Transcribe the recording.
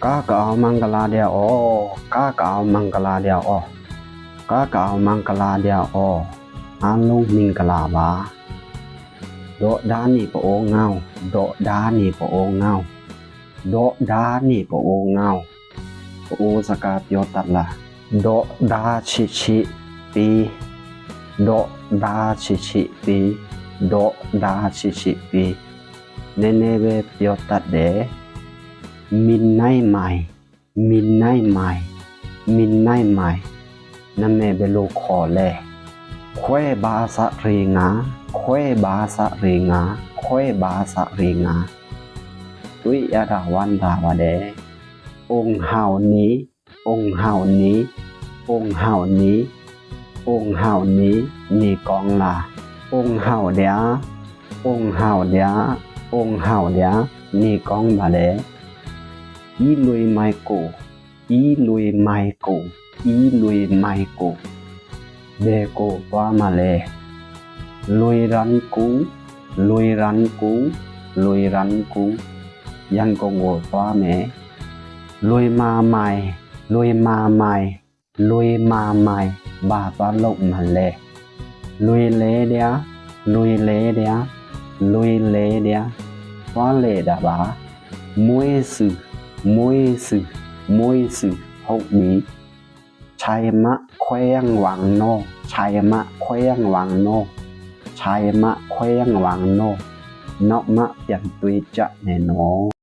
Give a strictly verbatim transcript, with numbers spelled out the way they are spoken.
ကားကအဝ်မင်္ဂလာဒျာအော ကားကအဝ်မင်္ဂလာဒျာအော ကားကအဝ်မင်္ဂလာဒျာအော အားလုံးမင်္ဂလာပါ။ ဒေါ်ဒါနေပအိုးငေါ ဒေါ်ဒါနေပအိုးငေါ ဒေါ်ဒါနေပအိုးငေါ ပအိုးစကားပြောတတ်လား။ ဒေါ်ဒါချစ်ချစ်ပေး ဒေါ်ဒါချစ်ချစ်ပေး ဒေါ်ဒါချစ်ချစ်ပေး နဲနဲပဲပြောတတ်တယ်။ မင်းနိုင်မိုင် မင်းနိုင်မိုင် မင်းနိုင်မိုင် နာမည်ဘယ်လိုခေါ်လဲ။ ခွဲဘာသာရေးငါ ခွဲဘာသာရေးငါ ခွဲဘာသာရေးငါ တွေ့ရတာဝမ်းသာပါတယ်။ အိမ်ဟောက်နေ အိမ်ဟောက်နေ အိမ်ဟောက်နေ အိမ်ဟောက်နေ နေကောင်းလား။ အိမ်ဟောက်ဒျာ အိမ်ဟောက်ဒျာ အိမ်ဟောက်ဒျာ နေကောင်းပါတယ်။ အီးလွေမိုင်ကို အီးလွေမိုင်ကို အီးလွေမိုင်ကို ဘယ်ကိုသွားမှာလဲ။ လွေရန်ကုန် လွေရန်ကုန် လွေရန်ကုန် ရန်ကုန်ကိုသွားမယ်။ လွေမာမိုင် လွေမာမိုင် လွေမာမိုင် ဘာသွားလုပ်မှာလဲ။ လွေလဲဒျာ လွေလဲဒျာ လွေလဲဒျာ သွားလဲတာပါ။ မွေးစု မွေးစု မွေးစု ဟုတ်ပြီ။ ခြေမခွဲဝံ့နော် ခြေမခွဲဝံ့နော် ခြေမခွဲဝံ့နော် နောက်မှပြန်တွေ့ကြမယ်နော်။